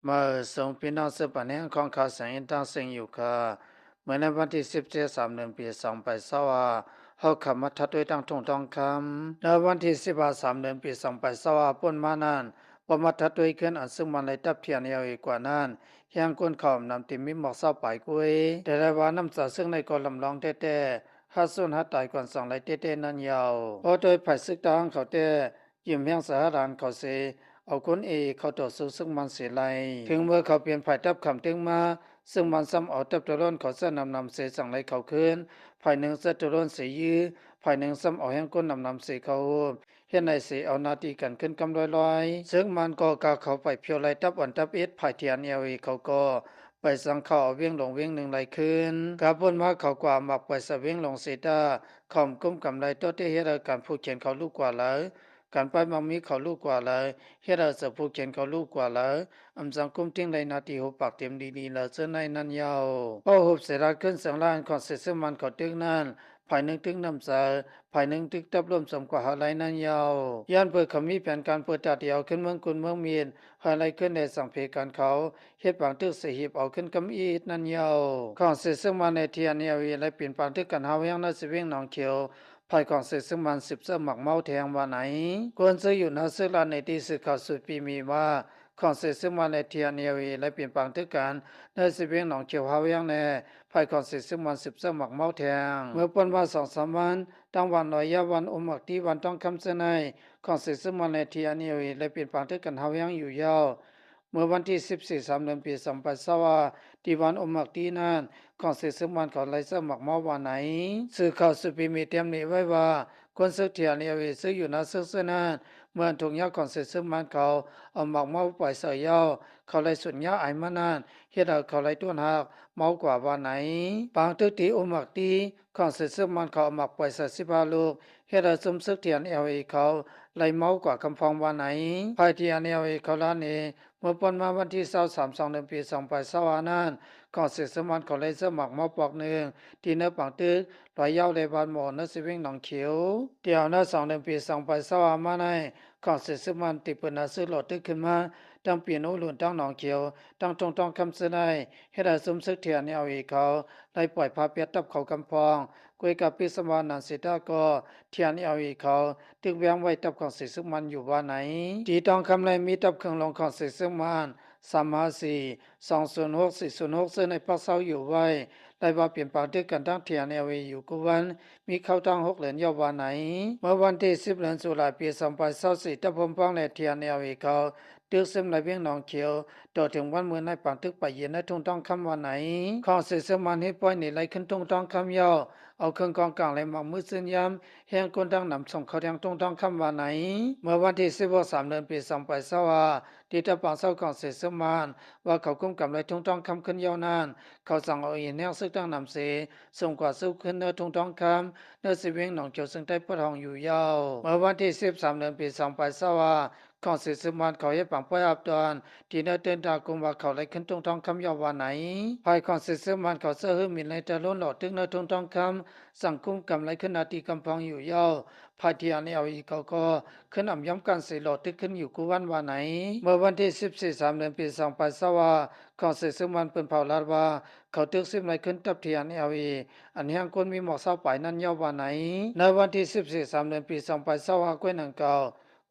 ມາເອີ່ງ ພີ່ນ້ອງເຊິ່ງປັນແຮງຂອງຂ່າວສຽງອິນຕ່າງເສັງຢູ່ຄ່າ. ເມື່ອໃນວັນທີສິບເຈັດ ສາມເດືອນ ປີສອງພັນຊາວຫ້າ ເຮົາເຂົ້າມາທັດດ້ວຍຕັ້ງທົ່ງທອງຄຳ. ໃນວັນທີສິບຫ້າ ສາມເດືອນ ປີສອງພັນຊາວຫ້າ ປົນມານັ້ນ, ບໍ່ມາທັດດ້ວຍເຂື່ອນອັນເຊິ່ງມັນໄດ້ຕັບ ທີເອັນແອລເອ ກວ່ານັ້ນ, ແຮງກົ້ນເຂົ້າອຳນຳທີ່ມີໝອກຊາວປາຍກຸ້ຍ. ແຕ່ໄດ້ວ່ານ້ຳຕາເຊິ່ງໃນກໍລຳລອງແທ້ໆ, ຫາກສູນຫາກຕາຍກ່ອນສັງໄດ້ແທ້ໆນັ້ນເຍົາ. ເພາະໂດຍຝ່າຍເຊິ່ງທະຫານເຂົາແທ້ ຢືມແຮງສະຫະລັດເຂົ້າເສ ເອົາຄົນເອເອເຂົ້າຕໍ່ສູ້ເຊິ່ງມັນເສໄລ່. ເຖິງເມື່ອເຂົາເປັນຝ່າຍຕັບຄຳເທິງມາ, ເຊິ່ງມັນຊ້ຳເອົາຕັບໂຕໂລນເຂົາໃສ່ນຳໆເສສັງໄລ່ເຂົາຄືນ, ຝ່າຍໜຶ່ງໃສ່ໂຕໂລນເສຍື້, ຝ່າຍໜຶ່ງຊ້ຳເອົາແຮງກົ້ນນຳໆເສເຂົ້າໂຮມ, ເຮັດໃຫ້ເສເອົາໜ້າທີ່ກັນຂຶ້ນກຳລອຍໆ. ເຊິ່ງມັນກໍກາເຂົ້າໄປພຽວໄລ່ຕັບອັນດັບເອັດ ຝ່າຍ ທີເອັນແອລເອ ເຂົາກໍ ໄປສັງເຂົ້າເອົາວຽງຫຼວງວຽງໜຶ່ງໄລ່ຄືນ. ກາປຸ້ນມາເຂົາກວ່າມັກໄປສະວຽງຫຼວງເສຕາ, ເຂົາກຸມກຳໄລ່ໂຕເຕເຮັດໃຫ້ການຜູກແຂນເຂົາລຸກກວ່າເລີຍ, ການປ້າຍມັກມີເຂົາລຸກກວ່າເລີຍ, ເຮັດໃຫ້ເສືອຜູກແຂນເຂົາລຸກກວ່າເລີຍ, ອຳສັງກຸມເຖິງໄດ້ໜ້າທີ່ຫູປາກເຕັມດີໆແລ້ວເຊິ່ງໃນນັ້ນເຍົາ. ເພາະຮູບເສລາດຂຶ້ນເຊິ່ງລ້ານຂອງເສເຊິ່ງມັນເຂົາຕຶກນັ້ນ, ຝ່າຍໜຶ່ງຕຶກນ້ຳໃຈ, ຝ່າຍໜຶ່ງຕຶກຕັບລວມສຳກວ່າເຮົາໄລ່ນັ້ນເຍົາ. ຢ້ານເປີດເຂົາມີແຜນການເປີດຕາດຽວຂຶ້ນເມືອງກຸນເມືອງມິດ, ເຮົາໄລ່ຂຶ້ນແລະສັງເພກັນເຂົາ, ເຮັດປາງຕຶກເສຮີບເອົາຂຶ້ນກຳອີກນັ້ນເຍົາ. ຂອງເສເຊິ່ງມັນແລະ ທີເອັນແອລເອ ໄລ່ປິ່ນປາງຕຶກກັນຮ້າວແຮງໃນສະວຽງໜອງຂຽວ, ຝ່າຍຂອງເສເຊິ່ງມັນສືບເສີບໝາກເມົາແທງວ່າໃນ. ຄົນເຊິ່ງຢູ່ໃນເຊິ່ງລາວໃນທີ່ສື່ຂ່າວສູດປີມີວ່າ ຂອງເສເຊິ່ງມັນແລະ ທີເອັນແອລເອ ໄລ່ປິ່ນປາງຕຶກກັນໃນສະວຽງໜອງຂຽວຮ້າວແຮງແດ່, ຝ່າຍຂອງເສເຊິ່ງມັນສືບເສີບໝາກເມົາແທງ. ເມື່ອປ່ນມາສອງສາມວັນ, ທັງວັນລອຍຢາ, ວັນອຸມໝາກຕີ, ວັນທອງຄຳເຊິ່ງໃນ ຂອງເສເຊິ່ງມັນແລະ ທີເອັນແອລເອ ໄລ່ປິ່ນປາງຕຶກກັນຮ້າວແຮງຢູ່ເຍົາ. ເມື່ອວັນທີສິບສີ່ ສາມເດືອນ ປີສອງພັນຊາວຫ້າ ທີ່ວັນອຸມໝາກຕີນັ້ນ ຂອງເສເຊິ່ງມັນເຂົາໄລ່ເສີບໝາກເມົາວ່າໃນ. ສື່ຂ່າວສູດປີມີຕຳໜິໄວ້ວ່າ ຄົນເສິກ ທີເອັນແອລເອ ເຊິ່ງຢູ່ໃນເສິກເຊິ່ງນັ້ນ ເມື່ອທຸກຍາຂອງເສເຊິ່ງມັນເຂົາເອົາໝາກເມົາໄປໃສ່ເຍົາ, ເຂົາໄລ່ສູດຍາໄອມານັ້ນ ເຮັດໃຫ້ເຂົາໄລ່ຕົວະຫາກເມົາກວ່າວ່າໃນ. ປາງຕຶກທີ່ອຸມໝາກຕີ ຂອງເສເຊິ່ງມັນເຂົາເອົາໝາກໄປໃສ່ສິບຫ້າລູກ ເຮັດໃຫ້ຊຸມເສິກ ທີເອັນແອລເອ ເຂົາໄລ່ເມົາກວ່າກຳພອງວ່າໃນ. ຝ່າຍ ທີເອັນແອລເອ ເຂົາລາວນີ້ ເມື່ອປ່ນມາວັນທີຊາວສາມ ສອງເດືອນ ປີສອງພັນຊາວຫ້ານັ້ນ ຂອງເສເຊິ່ງມັນເຂົາໄລ່ເສີບໝາກເມົາປອກໜຶ່ງ ທີ່ເນີປາງຕຶກ ລອຍຢາວ ແລະ ບ້ານໝໍ ໃນສະວຽງໜອງຂຽວ. ແຕ່ເອົາໃນສອງເດືອນ ປີສອງພັນຊາວຫ້າມາໃນ ຂອງເສເຊິ່ງມັນຕີປືນໜ້າເສິກຫຼໍ່ຕຶກຂຶ້ນມາ ທັງປີນອຸລຸນ ທັງໜອງຂຽວ ທັງທົ່ງທອງຄຳເຊິ່ງໃນ ເຮັດໃຫ້ຊຸມເສິກ ທີເອັນແອລເອ ເຂົາໄລ່ປ່ອຍພາແປດຕັບເຂົາກຳພອງ. ກວຍກາປິກສຳວ່ານານເສຕາກໍ ທີເອັນແອລເອ ເຂົາຕຶກແວ້ງໄວ້ຕັບຂອງເສເຊິ່ງມັນຢູ່ວ່າໃນ. ທີ່ຕ້ອງຄຳໃນມີຕັບເຄິ່ງຫຼວງຂອງເສເຊິ່ງມັນ ສາມຫ້າສີ່ ສອງສູນຫົກ ສີ່ສູນຫົກ ເຊິ່ງໃນພັກເຊົາຢູ່ໄວ້ ໄລ່ວ່າເປັນປາງຕຶກກັນທັງ ທີເອັນແອລເອ ຢູ່ກູວັນ ມີເຂົ້າທັງຫົກເດືອນເຍົາວ່າໃນ. ເມື່ອວັນທີສິບ ເດືອນຈຸລາ ປີສອງພັນຊາວສີ່ ຕັບໂຮມພອງ ແລະ ທີເອັນແອລເອ ເຂົາ ຕຶກເຊິ່ງໃນວຽງໜອງຂຽວ ຕໍ່ເຖິງວັນມື້ໃນປາງຕຶກປາເຢັນໃນທົ່ງທອງຄຳວ່າໃນ. ຂອງເສເຊິ່ງມັນເຮັດປ່ອຍໜີໄລ່ຂຶ້ນທົ່ງທອງຄຳເຍົາ, ເອົາເຄື່ອງກອງກາງ ແລະ ໝາກມືຊືນຢາມ ແຮງກົ້ນທັງນຳສົ່ງເຂົ້າແທງທົ່ງທອງຄຳວ່າໃນ. ເມື່ອວັນທີສິບຫົກ ສາມເດືອນ ປີສອງພັນຊາວຫ້າ ທີ່ຕະປາງເຊົາຂອງເສເຊິ່ງມັນ ວ່າເຂົາກຸມກຳໄລ່ທົ່ງທອງຄຳຂຶ້ນເຍົານັ້ນ ເຂົາສັ່ງເອົາເອັນແຮງເສິກທັງນຳເສ ສົ່ງກວ່າສູ້ຂຶ້ນເນີທົ່ງທອງຄຳ ເນີສະວຽງໜອງຂຽວເຊິ່ງໃຕ້ປະທ້ອງຢູ່ເຍົາ. ເມື່ອວັນທີສິບສາມ ເດືອນ ປີສອງພັນຊາວຫ້າ ຂອງເສເຊິ່ງມັນເຂົາເຮັດປາງປ່ອຍອາບຕອນ ທີ່ເນີເຕີນຕາກຸມວ່າເຂົາໄລ່ຂຶ້ນທົ່ງທອງຄຳເຍົາວ່າໃນ. ຝ່າຍຂອງເສເຊິ່ງມັນເຂົາເຊື້ອຮືມິນໄລ່ຕະລຸນຫຼໍ່ຕຶກເນີທົ່ງທອງຄຳ ສັ່ງກຸມກຳໄລ່ຂຶ້ນໜ້າທີ່ກຳພອງຢູ່ເຍົາ. ຝ່າຍ ທີເອັນແອລເອ ເຂົາກໍຂຶ້ນອຳຍ້ອມການເສຫຼໍ່ຕຶກຂຶ້ນຢູ່ກູວັນວ່າໃນ. ເມື່ອວັນທີສິບສີ່ ສາມເດືອນ ປີສອງພັນຊາວຫ້າ ຂອງເສເຊິ່ງມັນເພິ່ນເຜົາລາດວ່າ ເຂົາຕຶກຊິມໄລ່ຂຶ້ນຕັບ ທີເອັນແອລເອ ອັນແຮງກົ້ນມີໝອກຊາວປາຍນັ້ນເຍົາວ່າໃນ. ໃນວັນທີສິບສີ່ ສາມເດືອນ ປີສອງພັນຊາວຫ້າ ກ້ວຍໜັງເກົ່າ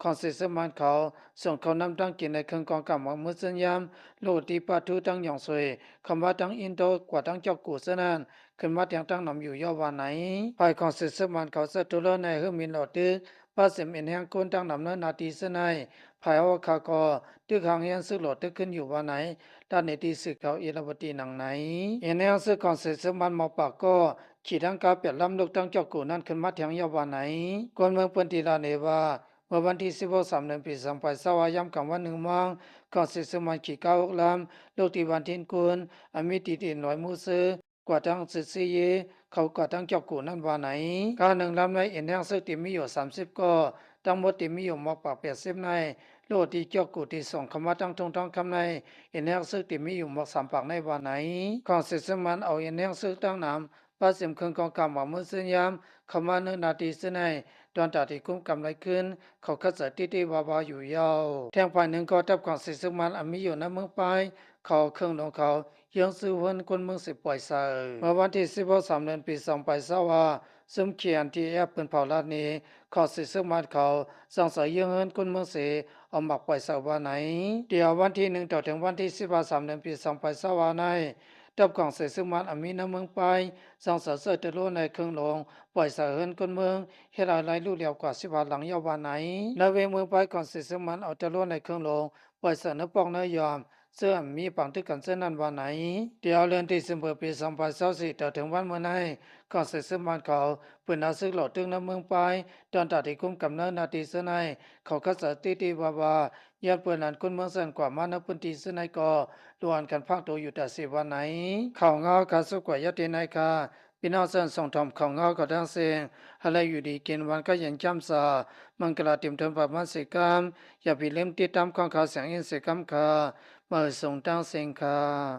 ຂອງເສເຊິ່ງມັນເຂົາ ສົ່ງເຂົ້ານ້ຳຕັ້ງກິນ ແລະ ເຄື່ອງກອງກາງໝາກມືຊືນຢາມ ໂລຕີປາທູທັງຫຍອງຊຸຍ ເຂົ້າມາທັງອິນໂດ ກວ່າທັງຈອກກູເຊິ່ງນັ້ນ ຂຶ້ນມາແທງຕັ້ງນຳຢູ່ເຍົາວ່າໃນ. ຝ່າຍຂອງເສເຊິ່ງມັນເຂົາເຊື້ອໂຕເລີນໃຫ້ຮືມິນຫຼໍ່ຕຶກ ປາເສັມເອັນແຮງກົ້ນຕັ້ງນຳເນີນໜ້າທີ່ເຊິ່ງໃນ. ຝ່າຍອາວະຄາກໍຕຶກຫ້ອງຮຽນເສິກຫຼໍ່ຕຶກຂຶ້ນຢູ່ວ່າໃນ. ດ້ານໃນທີ່ສື່ຂ່າວເອລາວັດຕີໜັງໃນ ເອັນແຮງເສິກຂອງເສເຊິ່ງມັນໝໍປາກກໍຂີ່ທັງກາແປດລຳ ລູກທັງຈອກກູນັ້ນຂຶ້ນມາແທງເຍົາວ່າໃນ. ຄົນເມືອງເພິ່ນຕີລາວເນວ່າ ເມື່ອວັນທີສິບຫົກ ສາມເດືອນ ປີສອງພັນຊາວຫ້າ ຍາມກາງວັນໜຶ່ງໂມງ ຂອງເສເຊິ່ງມັນຂີ່ກາຫົກລຳ ລູກທີ່ບ້ານທິນກຸນ ອາມີຕິດິນລອຍມູເຊີ ກວ່າທັງຊິດຊີເຢ ເຂົາກວ່າທັງຈອກກູນັ້ນວ່າໃນ. ກາໜຶ່ງລຳໃນເອັນແຮງເສິກທີ່ມີຢູ່ສາມສິບກໍ ທັງໝົດທີ່ມີຢູ່ໝອກປາກແປດສິບໃນ ໂລຕີຈອກກູທີ່ສົ່ງເຂົ້າມາທັງທົ່ງທອງຄຳໃນ ເອັນແຮງເສິກທີ່ມີຢູ່ໝອກສາມປາກໃນວ່າໃນ. ຂອງເສເຊິ່ງມັນເອົາເອັນແຮງເສິກຕັ້ງນຳ ປາເສັມເຄື່ອງກອງກາງໝາກມືຊືນຢາມ ເຂົ້າມາເນີນໜ້າທີ່ເຊິ່ງໃນ ດອນຕາທີ່ກຸມກຳໄດ້ຂຶ້ນ ເຂົາຄາດໃຈຕິຕິວາວາຢູ່ຍາວ. ແທງຝ່າຍໜຶ່ງກໍ ທັບຂອງເຊຊຶກມັນ ອັນມີຢູ່ໃນເມືອງປາຍ ເຂົາເອົາເຄື່ອງຫຼວງເຂົາ ເຍືອງຊື້ເຮືອນຄົນເມືອງເສຍປ່ອຍເສີ. ເມື່ອວັນທີສິບຫົກ ສາມເດືອນ ປີສອງພັນຊາວຫ້າ ຊຸມ ເຄ ເອັນ ທີ ເອັຟ ປືນເຜົາລາດໜີ ຂອງເຊຊຶກມັນເຂົາ ສັ່ງໃສ່ເຍືອງເຮືອນຄົນເມືອງເສ ເອົາໝາກປ່ອຍເສີວ່າໃນ. ແຕ່ວັນທີໜຶ່ງ ຕໍ່ເຖິງວັນທີສິບຫ້າ ສາມເດືອນ ປີສອງພັນຊາວຫ້າໃນ ທັບຂອງເຊຊຶກມັນ ອັນມີໃນເມືອງປາຍ ສັ່ງໃສ່ເຊີດຕະໂລ ແລະ ເຄື່ອງຫຼວງ ປ່ອຍເສີເຮືອນຄົນເມືອງ ເຮັດໃຫ້ໄຫຼຫຼູ່ຫຼຽວກວ່າສິບຫ້າຫຼັງຍາວວ່າໃນ. ໃນເວງເມືອງປາຍ ຂອງເຊຊຶກມັນ ເອົາຕະໂລ ແລະ ເຄື່ອງຫຼວງ ປ່ອຍເສີໃນປອກໃນຢອມ ເຊິ່ງມີປາງຖືກກັນເຊັ່ນນັ້ນວ່າໃນ. ແຕ່ເອົາເດືອນເຊັບເຕີມເປີ ປີສອງພັນຊາວສີ່ ຕໍ່ເຖິງວັນມື້ໃນ ຂອງເຊຊຶກມັນເຂົາ ເປັນໜ້າເສິກຫຼໍ້ຕຶກໃນເມືອງປາຍ ດອນຕາທີ່ກຸມກຳເນີນໜ້າທີ່ເທື່ອໃນ ເຂົາຄາດໃຈຕິຕິວາວາ ຍ້ອນເປີນນັ້ນຄົນເມືອງເຊິ່ງກວ່າມາໃນພື້ນທີ່ເທື່ອໃນກໍ ລວມກັນພັກໂຕຢູ່ຕາເສວ່າໃນ. ຂ່າວງາວຂາຍສຸກກວ່າຍາດຕິໃນຄ່າ ພີ່ນ້ອງເຊີນສົ່ງຖອມຂ່າວງາວເຂົ້າທາງເຊງ ໃຫ້ໄດ້ຢູ່ດີກິນຫວານກະເຢັນຈ້ຳຊາ ມັງກະລາເຕັມທົນປະມານເສກຳ ຢ່າຜິດລືມຕິດຕາມຂອງຂ່າວສຽງອີກເສກຳຄ່າ ມາເອີ່ງສົ່ງທາງເຊງຄ່າ.